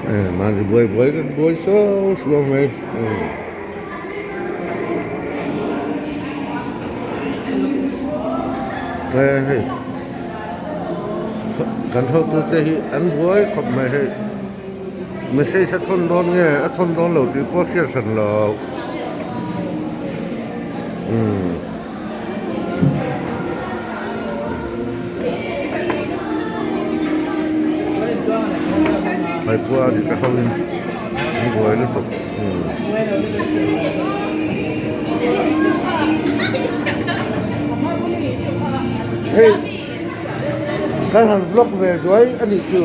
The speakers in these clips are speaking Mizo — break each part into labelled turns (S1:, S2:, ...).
S1: Mahni buai buai kan buai suau suau mai. Hei kan hotute hi an buai khawp mai hei message a thawn dawn nge a thawn dawn lo tih pawh a hriat hran lo. Thaipua a dik a ho in an buai lutuk hei kan han vlog ve zuai a nih chu.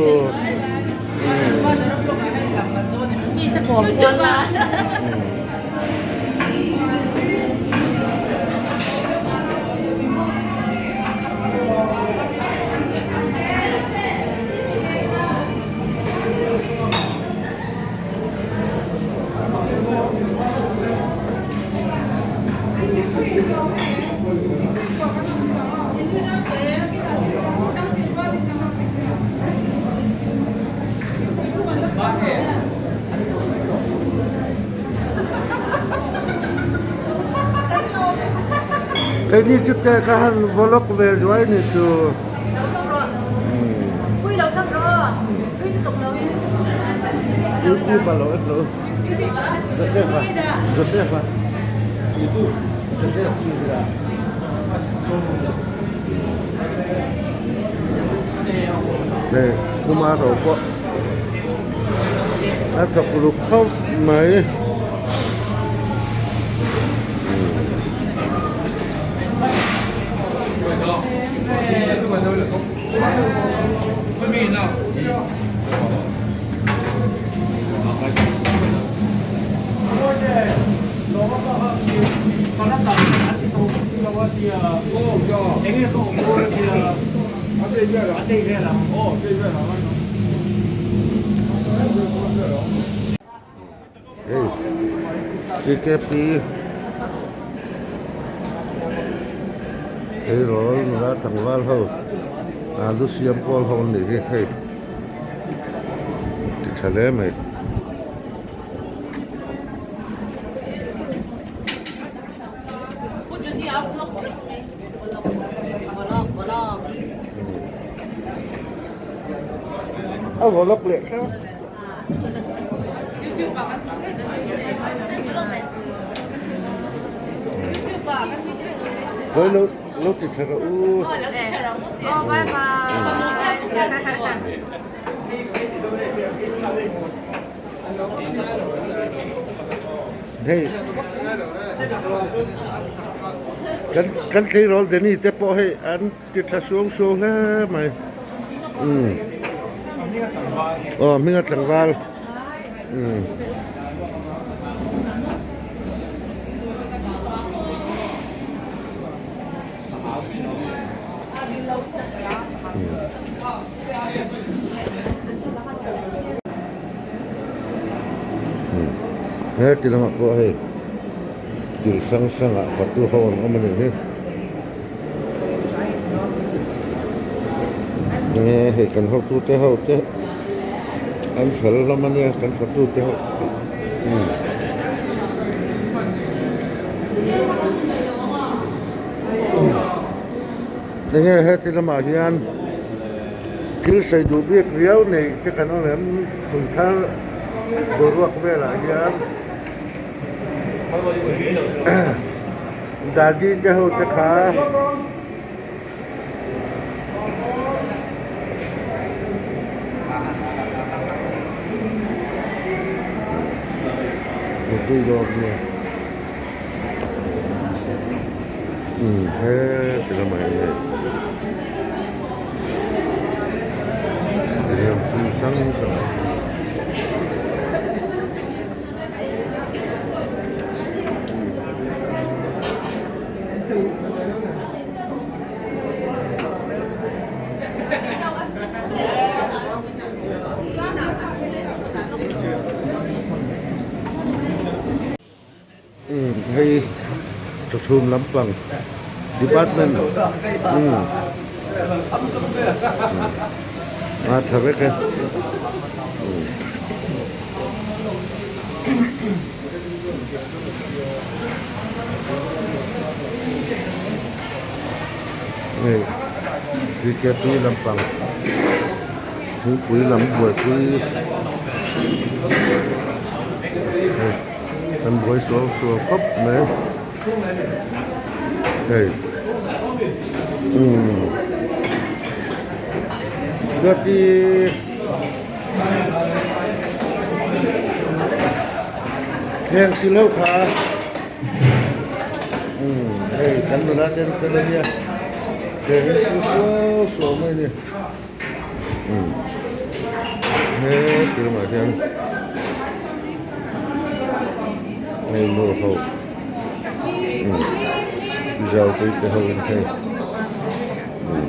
S1: Keini chu te ka han vlog ve zuai ni chu. YouTube a lo en lo. Joseph a Joseph a Joseph Hei kuma ro pawh a chawk ruk khawp mai. Hei TKP tleirawl nula tlangval ho alu siam pawl ho an nih hi hei ti tha hle mai. A vlog leh kher. Khawi lo lo ti tha rawh u. Hei kan kan tleirawl Danny te pawh hei an ti tha suau suau hle mai umm aw hminga tlangval umm. He ti lamah pawh hei thil hrang hrang ah fatu ho an awm a ni hi enge hei kan hotu te ho te an fel hlawm a nia kan fatu te ho umm. Enge heti lamah hian thil sawi duh bik riau nei te kan awm em kum thar boruak velah hian dadi te ho te kha mutui dawn nia. Umm heti lamah hian hei tihian thil hrang hrang Umm hei chawchhum lampang department umm a tha vek e umm. Hei TKP lampang thingpui lam buaipui hei an buai suau suau khawp mai hei umm duati thleng si lo kha. Umm hei kan nula te an fel ania thleng in sil suau suau mai a ni umm he tirumah hian hei nu ho umm zau pui te ho in hei umm.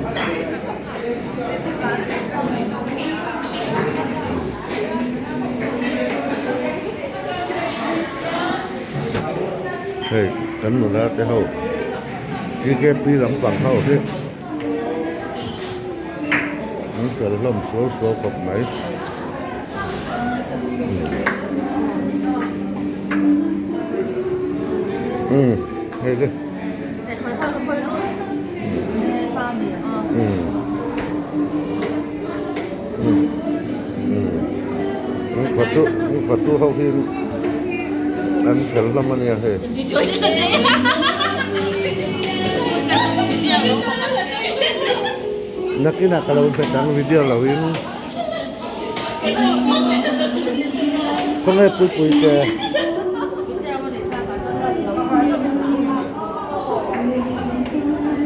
S1: Hei kan nula te ho TKP lampang ho hi an fel hlawm suau suau khawp mai. Umm hei le. Umm. Fatu ho hi an fel hlawm a nia hei. Nakinah ka lo hmet ang video lo in. Khawnge puipui te.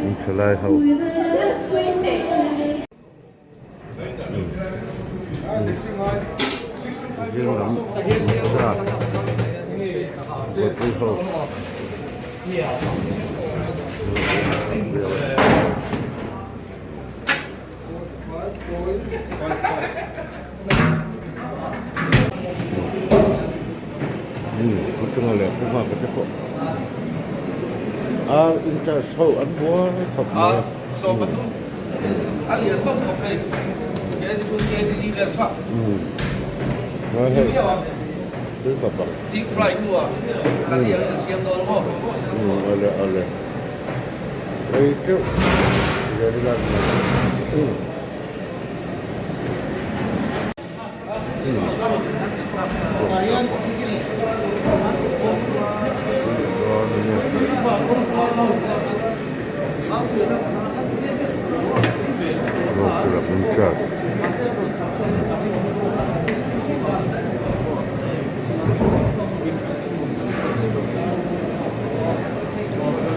S1: In thalai ho. Zing lam za buaipui ho chunga leh pu nghak te pawh a interest ho an buai khawp mai a.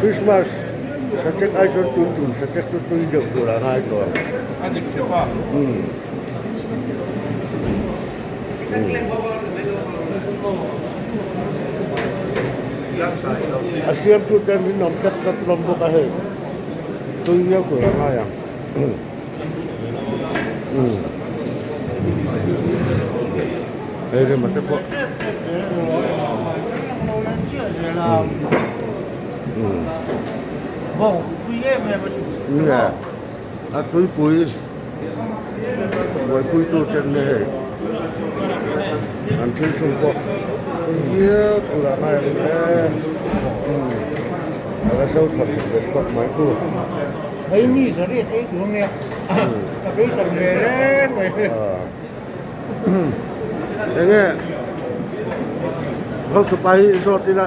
S1: Christmas sachek ai chuan tun tum sachek chu tui deuh tur a ngai tawh ang. A siamtu te min awm tlat tlat hlawm bawk a hei tui viau tur a ngai ang hei rema te pawh A tuipui buaipuitu ten nge hei an thil chhung pawh tui viau tur ah ngai ang e umm a la so that ve tawk mai chu.
S2: Hei mi zariat ei tur nia ka vei tam ve reng mai.
S1: Enge hotupa hi zawt ila.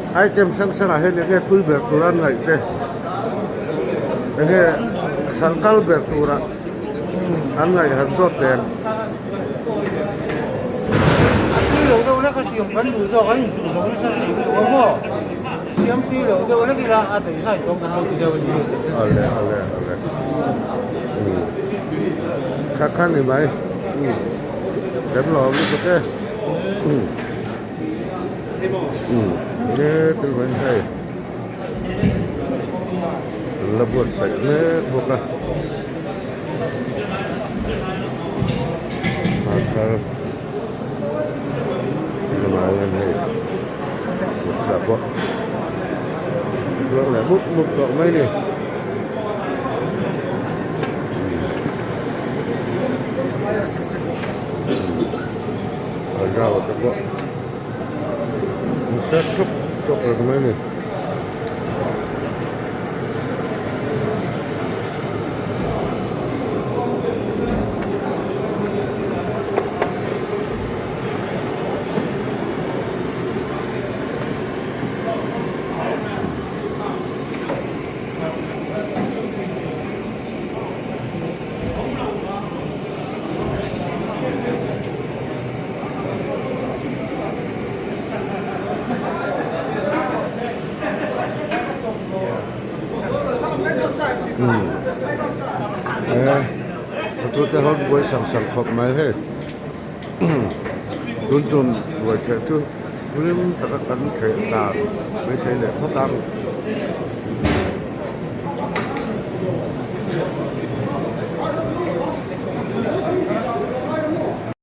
S1: Item hrang hrang ah hian enge tui ber tur an ngaih te enge sal kal ber tura an ngaih han zawt teh ang.
S2: A tui lo deuh hlek a siam kan duh zawk an inchuh zawk nasa thei lutuk a maw siam tui lo deuh hlek ila a daih zai tawng kan lo ti deuh a ni.
S1: Awle awle awle kha kha ni mai kan lawm lutuk e. Nge thil vawiin hei an la buatsaih mek bawk a thar lamah hian hei buatsaih pawh chhuak leh mup mup tawh mai a ni. A zau te pawh an set thup thup reng mai a ni. E hotu te ho an buai sang sang khawp mai hei tun tum ruai theh chu hlim taka kan theh tlan beisei leh phawt ang.